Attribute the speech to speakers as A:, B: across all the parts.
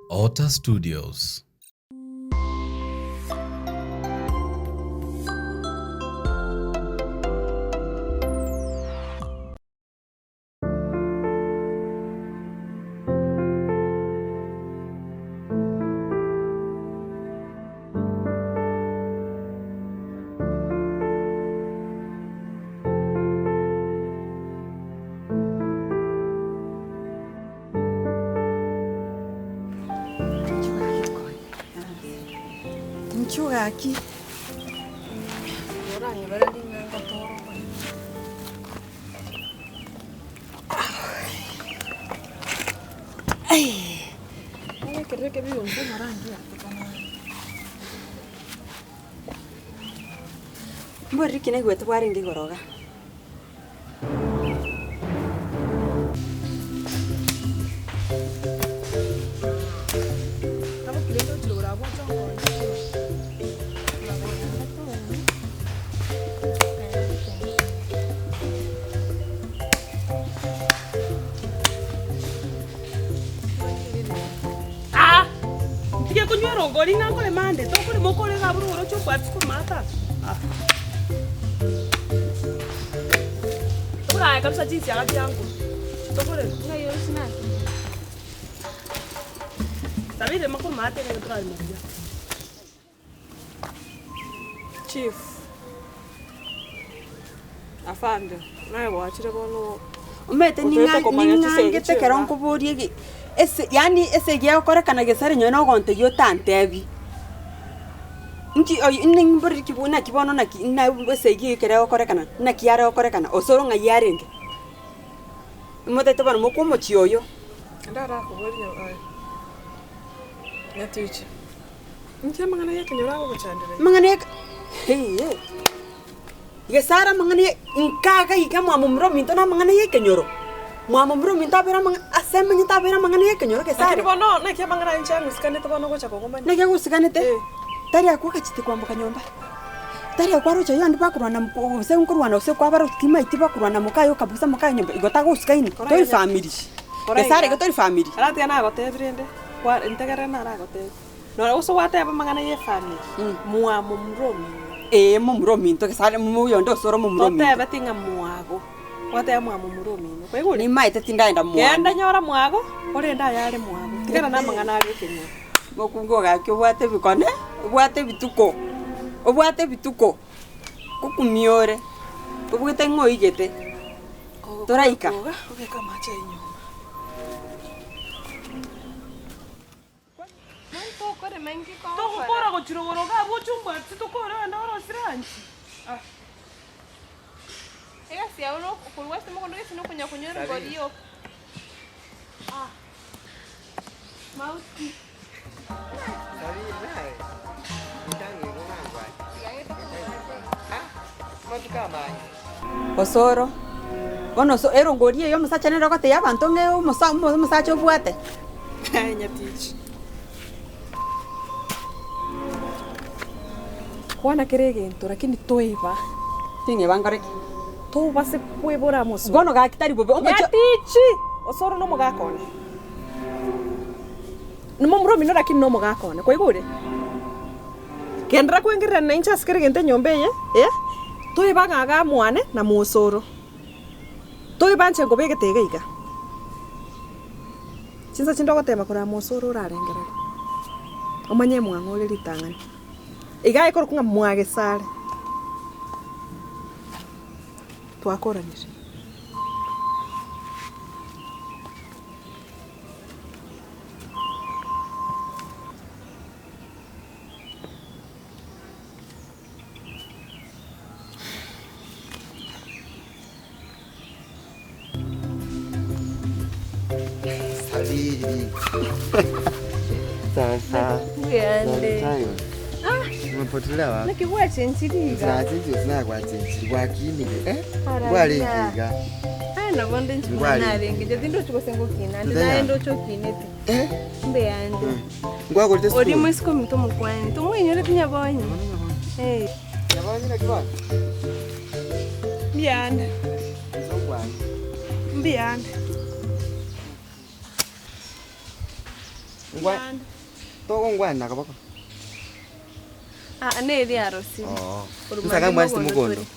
A: Otter Studios.
B: Inchuo gaki. Mboriri ki naigwete bwarenge igoro iga.
C: Aa! Ntige konywa erongori ng'a nkorema ande, tokorema okore iga abwo rogoro oche obwati komata. Ah. Tokoraye kabisa chinsiaga chiango. Tokorema. Sabiri rema korwa maate ekero torarema buya.
D: Chief, afande, naye gwachire bono
B: Omanyete
D: Otoete
B: ning'a
D: komanya chisegi
B: ning'angete ekero
D: chi'enga.
B: nkoboria ege ese yaani esegi egokorekana gesare nonye na ogontebia otantebi. Nki oyo nimboreri ki naki bono naki na esegi eye ekero egokorekana, naki yare gokorekana, osoro ng'ai arenge? Motagete bono mokwe omochie oyo.
D: Ndarakoborie aye, Nyatichi. Inki amang'ana y'ekenyoro agogochandera iga?
B: Amang'ana eke eeh, Gesare amang'ana ye nkaga iga mwamomura ominto na amang'ana y'ekenyoro, mwamomura ominto abere amang'a ase amanyete abere amang'ana y'ekenyoro Gesare.
D: Lakini bono naki amang'ana aya inche angusikanete bono ogocha kogomanya?
B: Naki agosukanete?
D: Eh.
B: Tari akwo agachete kwamboka nyomba, tari akwo aroche oyonde bakorwana mko gose nkorwana gose kwabaroche timaeti bakorwana mokaye okabusa mokaye nyomba igo tagosukaini, tori famiri, Gesare igo tori famiri.
D: Aratiga nagotebie rende, kwa ntegerere naragotebie. Nore gose gwateba amang'ana y'efamiri, mwamomura omino.
B: Ee, momura ominto gese are moyonde ase ore omomura ominto.
D: Totebeti ng'a mwago, gwateba mwamomura omino, kwaigure?
B: Nimaete tindaenda mwane.
D: Genda nyora mwago, orende ayare mwago, tigana na amang'ana aria ekenyoro.
B: Mokungu ogaki obwate ebikone, obwate ebituko, obwate ebituko, ngokumia ore, obwate ng'a oigete, toraika.
D: Kogoka obeke amache aye nyomba.
C: Togokora gochia rogoro iga abwo oche ombwatisi tokore ogende orosire anchi. Ah.
E: Egasi yao no okorwa ase omogondo gese na okonya konywa erongori yoka. Ah. Mauti.
B: Osoro, bono oso erongori eye omosacha nere ogotebia abanto ng'a omosa omosacha obwate.
D: Aye nyatichi. Kwana kera egento lakini toiba.
B: Ting'eba nkore ki?
D: Tobase kwebora amo osoro.
B: Bono gaki tari bobe omochie.
D: Nyatichi! Osoro nomogaka one. Nomomura omino lakini nomogaka one. Kwaigure? Genderera kwengererania nainche ase kera egento enyomba eye, eh, toiba ng'a iga mwane na mosoro. Toiba inche nkobegete iga iga. Chinsa chinde ogoteba korwa mosoro orarengereri, omanye mwang'o ore ritang'ani. Iga ekorokwa ng'a mwagesare. Twakoranire.
F: Sabiri. Sasa.
E: Mbuyande.
F: Long time. Umepotelea wapi?
E: Naki gwachenchiri iga?
F: Sinachenjire sinakwachenjiri gwakinire eh?
E: Araiga.
F: Ngwarenge iga.
E: Aye nabo nde inche buna
F: Ngwarenge.
E: narenge inche tindochi gose ngokina ande
F: Ndaya.
E: naye ndoche okinete.
F: Eh?
E: Mbuyande.
F: Ngwagorete
E: Ori
F: sukuru?
E: moisiko ominto omokwani tomoinyoreti nyabonye? Eh.
F: Nyabonye naki bono?
D: Mbuyande. Mbuyande.
F: Ngwa togongwana na koboko.
E: Aa neri arosire.
F: Oo.
E: Korwa
F: Nsaga
E: mambia
F: mwachete
E: mogondo
F: mogondo.
E: tore.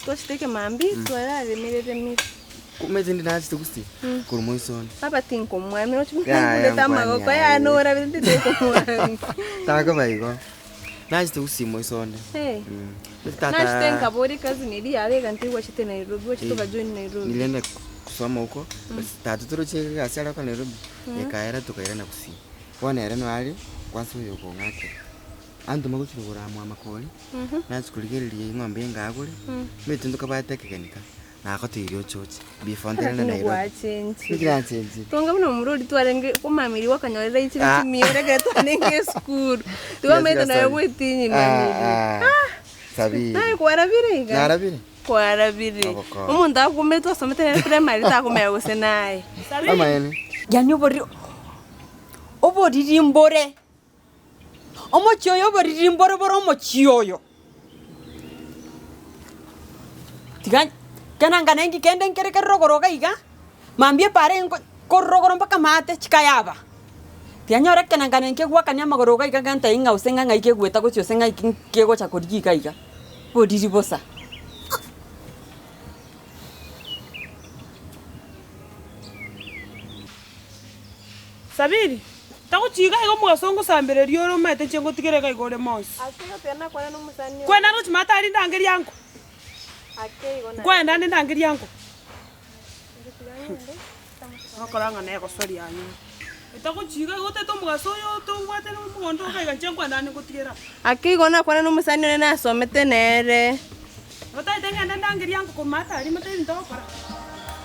E: Twachete ekemambia, twararemire remire.
F: Kumbe tindi nachete gusii korwa moisoni.
E: Baba tinkomwamera ochi
F: Yaya,
E: ngurete amagoko
F: nkwani
E: yane
F: aye.
E: orabire tinkomwamera.
F: Takoba igo. Nachete gusii moisonde.
E: Hey.
F: Tata
E: Nachete nkabora ekazi neri yare egantiri gwachete Nairobi, gwachete okajoin Nairobi.
F: Nilienda kusoma huko, basi tata toroche egasi are gokora Nairobi, ekaera tokairana gusii. Bono ere noyo are kwanza oyo okong'akera. Antoma gochia kogora amo amakori, nachia korigereria eng'ombe engagore, omanyete ntokabwate ekegeni ka, nagotebirie oche oche before nterende
E: Lakini
F: Nairobi.
E: gwachenchire.
F: Naki nachenchire?
E: Tonga buna omorwori oria twarenge komamiri gwakanyorera ichire
F: Ah.
E: chimioro ekero twarenge esukuru. Tiwamaete nonya gwetinyinanirie.
F: Ah, ah, Sabiri.
E: Naye kwarabire iga?
F: Narabire?
E: Kwarabire.
F: Obokora.
E: Omonto akumete twasomete nere primary takomanya gose naye.
F: Amaene.
B: Yaani oboriri oboriri mbore, omochie oyo oboriri mbore bore omochie oyo. Tiga kena ngane nki kende nkere kere rogoro iga iga, mambia epara enko korwa rogoro mpaka maate chikayaba. Tiga nyore ekenangane nkegwakania amagoro iga iga ngentae ng'a gose ng'a ng'ai kegoeta gochia gose ng'ai ki kegocha korigia iga iga, boriri bosa.
C: Sabiri, tagochiga iga omogaso ngosambereria ore omanyete inche ngotigere iga iga ore monsi. Kwenda roche maate aria ndangerie ango? Nkwenda ande ndangerie ango? Ogokora ng'a negosori anyone. Etagochiga iga otete omogaso oyo tobwate omogondo iga iga inche nkwenda ande ngotigere aa.
E: Ake igo nakwana nomosani one nasomete nere.
C: Otaete ng'ende ndangerie ango korwa maate aria motebie ebinto ogokora.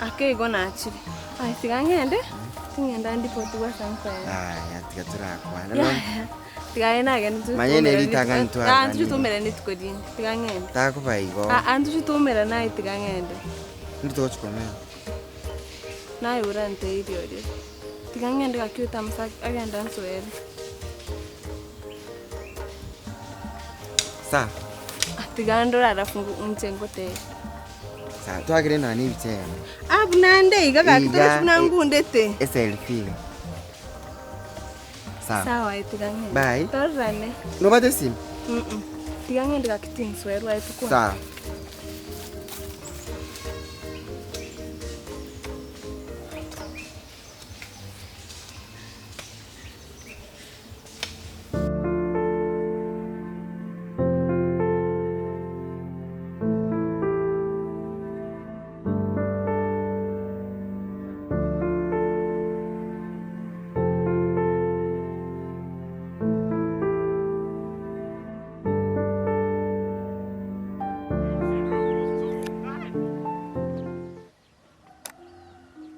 E: Ake igo nachire. Aye tiga ng'ende, ting'enda ndipoti gwase nkoenda.
F: Aya tiga torakwane
E: Yaya,
F: bono.
E: tiga aye nagende ntoche
F: Manya
E: toumerane
F: neri ritang'ani
E: rituko, aa ntoche
F: twaranire.
E: toumerane rituko rinde, tiga ng'ende.
F: Takoba igo.
E: Aa ntoche toumerane aye tiga ng'ende.
F: Nki togochi komenya?
E: Naye oranteirie oria. Tiga ng'ende gaki otamsa agende ansoere.
F: Sawa.
E: Tiga ndore alafu inche ngotebie.
F: Sawa, twakire nonya na ebicha eyemo.
E: Ah buna nde iga gaki
F: Iga,
E: torochi buna
F: e-
E: ngundete.
F: Eselfie iga. Sawa.
E: Sawa aye tiga ng'ende.
F: Bye.
E: Tororane.
F: Nobwate esimi?
E: Mm Tiga ng'ende gaki tinsoerwa aye tokwane.
F: Sawa.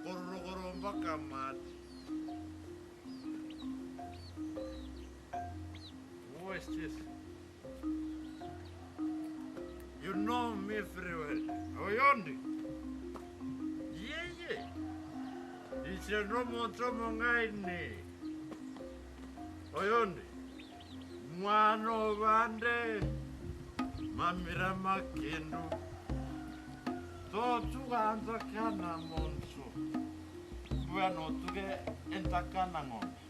A: Korogoro mpaka maate. Who is this? You know me very well. Oyondi. Yeye. Inche nomonto omong'aini. Oyondi. Mwana obande. Mamira makendu. Totuga ntakana monto. Mbuya notuge entakana ng'ombe.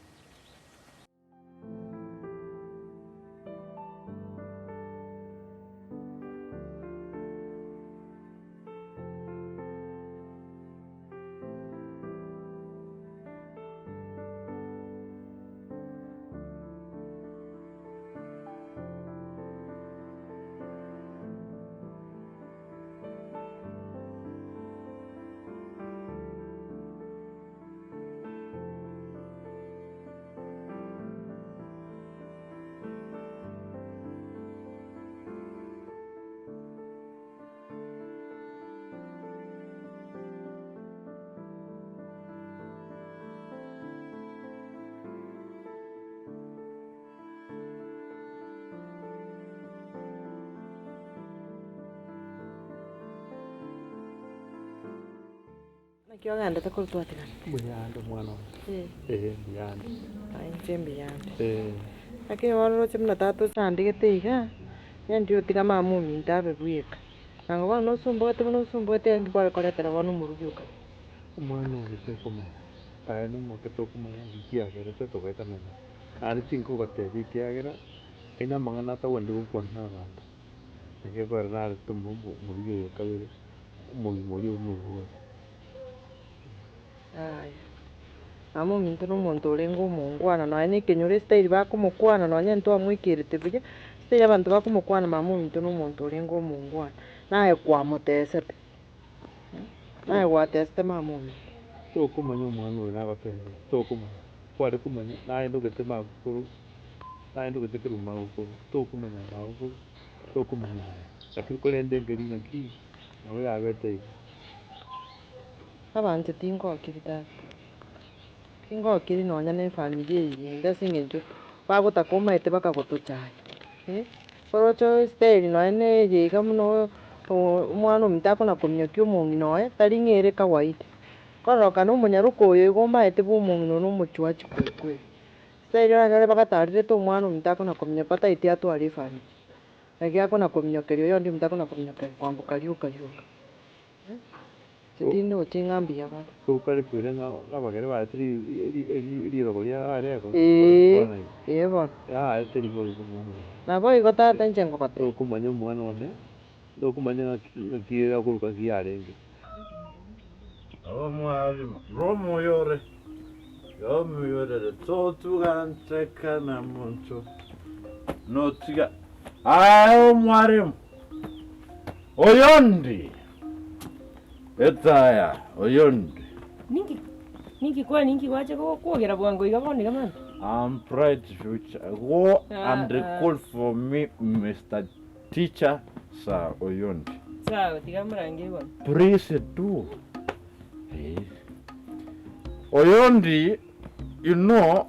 G: Naki ogendete korwa twatigana?
H: Mbuyande omwana one.
G: Eh.
H: Ee mbuyande.
G: Aye inche mbuyande.
H: Ee.
G: Lakini bono oroche buna tata ochandegete iga, nyendi otiga mama ominto abe bweka. Nang'o bono nosumbogete buna osumbogete nki kware koretera bono omorugi oka.
H: Omwana oyo tekomanya. Aye nomoke tokomanya nki kiagerete togaetanana, naende tinkogotebia ekiagera, ayio na amang'ana atagwenereti gokwana na abanto, naki ekogera narete omorugi oyo kabere, omogima oria omoigwete.
G: Yaya, mama ominto na omonto orenge omongwana nonya na ekenyoro estyle bakomokwana nonya ntwamoikerete buya, estyle abanto bakomokwana mama ominto na omonto orenge omongwana, naye kwamotesete, naye gwatesete mama ominto.
H: Tokomanya omwana oyo nagotebia, tokomanya, kware komanya naye ndogete magokoro, naye ndogete kerwa magokoro, tokomanya magokoro, tokomanya aye, lakini korende nkeri ng'aki, nabo yabete igo.
G: Abanto tingokiri tata, tingokiri nonya na efamiri eye yende ase eng'encho bagotaka omanyete bakagotochaya eh, oroche estyle nonya na eye iga buna omwana ominto akona kominyokia omong'ina oye, tari ng'a ere kawaida. Kororokana omonyaroka oyo igo omanyete bwa omong'ina oyo na omochwachi kweli kweli. Style oranyore bagatarerete omwana ominto akona kominyoka batageti atware efamiri, naki akona kominyokeria oyonde ominto akona kominyokeria kwamboka rioka rioka. Tindi gochia ng'a mbuya bare.
H: Tokare koira ng'a abagere baetire rirogo ria are igo.
G: Eeh, ee bono.
H: Yaya teri boigo omwana one.
G: Naboigo tata inche ngogotebia.
H: Tokomanya omwana one, tokomanya ng'aki ng'aki akoruka ng'aki yarenge.
A: Omwalimu, romoyore, romoyorere, totuga na monto, notiga aye omwalimu, oyondi, etaya, oyondi.
I: Ninki ninki kwani ninki gwacha gokwogera bwango iga bono iga mambia?
A: I'm bright future. Go
I: Ah,
A: and
I: ah.
A: call for me Mr. Teacher Sir Oyondi.
I: Sawa tiga morangerie bono.
A: Please do. Eh. Oyondi, you know,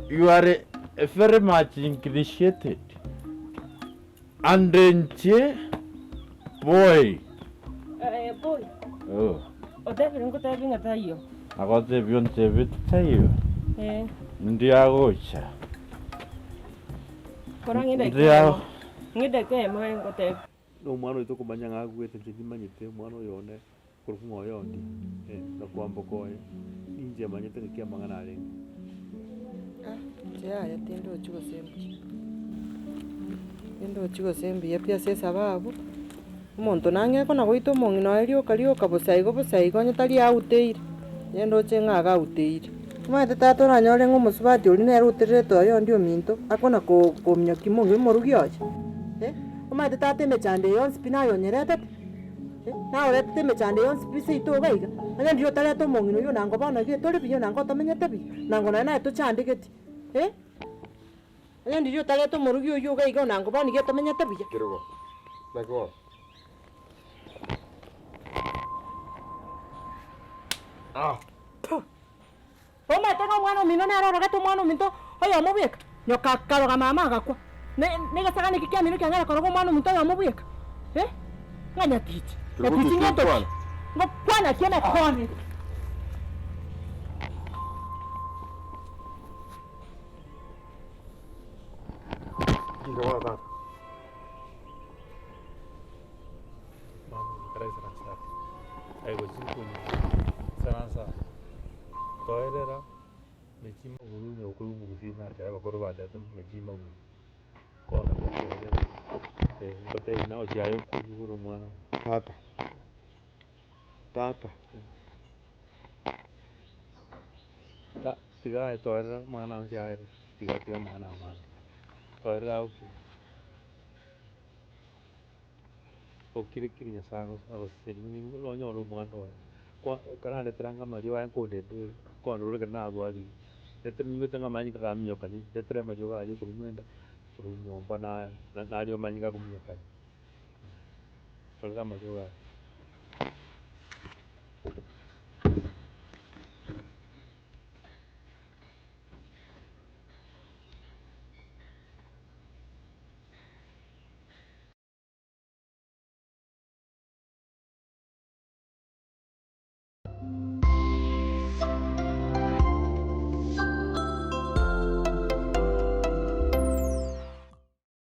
A: you are a very much ingratiated. And nche boy.
I: Eh, boy.
A: Oh.
I: Otebire ngotebi ng'a taiyo.
A: Agotebia ontebie taiyo.
I: Eh.
A: Ndiagocha.
I: Kora ng'e dakika
A: Ndiago.
I: eyemo. Ng'e dakika eyemo aye ngotebi.
H: Na omwana oito okomanya ng'a agwete inche timanyete omwana oyo one korokwa ng'a oyondi, eh, na kwamboka oye, ninche manyete ng'aki amang'ana arenge.
G: Ah, inche yaya tindochi gose mbuya, tindochi gose mbuya pi ase esababu, omonto nang'e kona goita omong'ina oye rioka rioka bosa igo bosa igo onye tari auteire, inche ndoche ng'a iga auteire. Omanyete tata oranyore ng'a omosubati oria nere otererete oyondi ominto, akona ko kominyokia omong'ina omorugi oye, eh, omanyete tata emechando eye yonsi pi naye onyeretete, eh, naye oretete emechando eye yonsi pi seito iga iga, onye ndiria otareta omong'ina oywo nango bono iga tore buya nango tomenyete buya, nango nonye naye tochandegeti, eh. Onye ndiria otareta omorugi oyio iga iga nango bono iga tomenyete buya.
F: Kerubo, naki bono? Ah.
G: Omanyete ng'a omwana omino nere orogete omwana ominto oyomo bweka? Nyoka akaroga mama agakwa. Ne negesagane eke kiamino kiang'aina koroga omwana ominto oyomo bweka? Eh? Ng'a nyatichi.
F: Kerubo
G: Nyatichi ngento ki?
F: tokwana.
G: Ngokwana ki emekone?
F: Inga bono tata.
H: Mama karaisana ase aye gochia nkonya isaransa toerera mechie maguru onye okorwa omogusii nateba abakoro batebete mechie maguru bono toerera ngotebi naye ochi aye okoigora omwana.
F: Tata, tata.
H: Tiga aye toerera amang'ana onsi aye tiga tiga amang'ana amange, toerera agokire. Okire kiri Nyasaye agosesenie nonyore omwana oye, kwa ekero anga amariogo aye nkondende ore, nkondore ekero narwarire, retera nimbwate ng'a amanyinga gaminyokani, retera amariogo aria korwa mwenda, korwa nyomba na nario amanyinga akominyokani, torera amariogo aya.